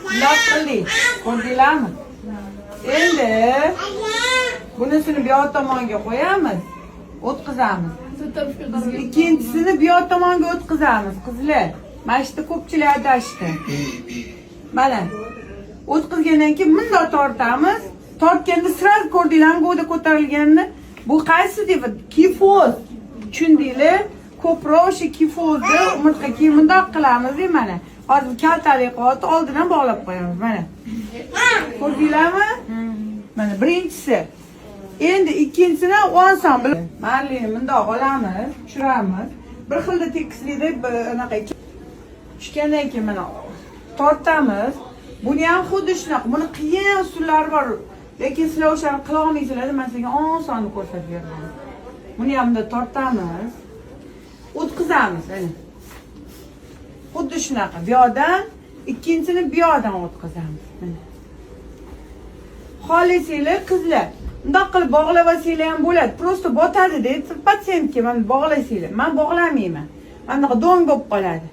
Bundoq qildik. Ko'rdinglarmi? Endi bunisini bu yoq tomonga qo'yamiz, o'tkazamiz. Ikkinchisini bu yoq tomonga o'tkazamiz, qizlar. Mana shu yerda ko'pchilik adashdi. Mana. O'tkazgandan keyin bundoq tortamiz. Tortganda сразу ko'rdinglarmi govda ko'tarilganini? Bu qaysi deb kifoz. Tushundinglar? Ko'proq o'sha kifozni umurtqa keyin bundoq qilamiz, mana. Hozir kaltalik qilyapti, oldidan bog'lab qo'yamiz, mana. Ko'rdinglarmi? Mana birinchisi. Endi ikkinchisini oson. Marlini bundoq olamiz, tushiramiz. Bir xilda tekislikda anaqa tushgandan keyin mana tortamiz. Buni ham xuddi shunaqa. Buni qiyin usullari bor. Lekin sizlar o'shani qila olmaysizlar, men sizlarga osonni ko'rsatib beraman. Buni ham bunday tortamiz. O'tkazamiz, mana. Xuddi shunaqa. Bu yoqdan ikkinchisini bu yoqdan o'tkazamiz. Mana. Xohlasanglar qizlar, bundoq qilib bog'lab olsanglar ham bo'ladi. Просто botadi-da, patsientga mana bog'lasanglar. Men bog'lamayman. Mana bunaqa do'ng bo'lib qoladi.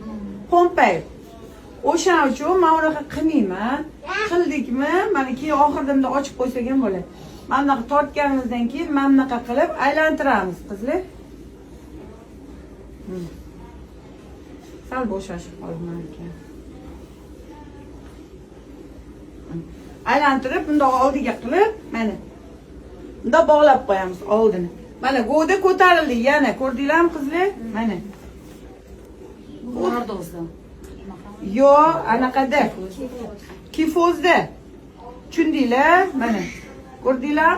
Qo'mpayib. O'shaning uchun men unaqa qilmayman. Qildikmi, mana keyin oxirida bundoq ochib qo'ysak ham bo'ladi. Mana bunaqa tortganimizdan keyin mana bunaqa qilib aylantiramiz, qizlar. Sal bo'shashib qoldim ekan. Aylantirib bundoq oldiga qilib, mana. Bundoq bog'lab qo'yamiz oldini. Mana govda ko'tarildi yana, ko'rdinglarmi qizlar? Mana. Lordozda. Yo'q, anaqada. Kifozda. Tushundinglar? Mana. Ko'rdinglar?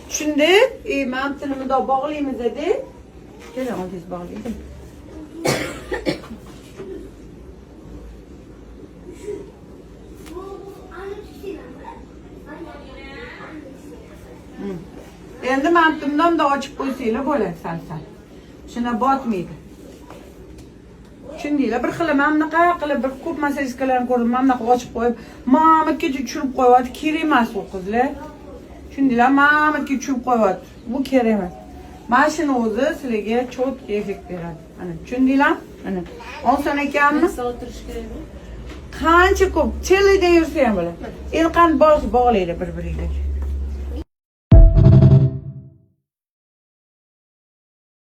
Tushundik? Mana buni bundoq bog'laymiz edi. Keling, oldingiz bog'laydi. Endi mana bundan bundoq ochib qo'ysanglar bo'ladi sal-sal. Shuna botmaydi. Tushundinglar? Bir xil mana bunaqa qilib bir ko'p massajistkalarni ko'rdim, mana bunaqa ochib qo'yib, mamatgacha tushirib qo'yapti. Kerak emas u qizlar. Tushundinglar? Mamatga tushirib qo'yapti. Bu kerak emas. Mana shuni o'zi sizlarga cho'tki effekt beradi. Mana tushundinglar? Mana. Oson ekanmi? O'tirish kerakmi? Qancha ko'p chelida yursa ham bo'ladi. Endi qani bog'laylar bir-biringlarga.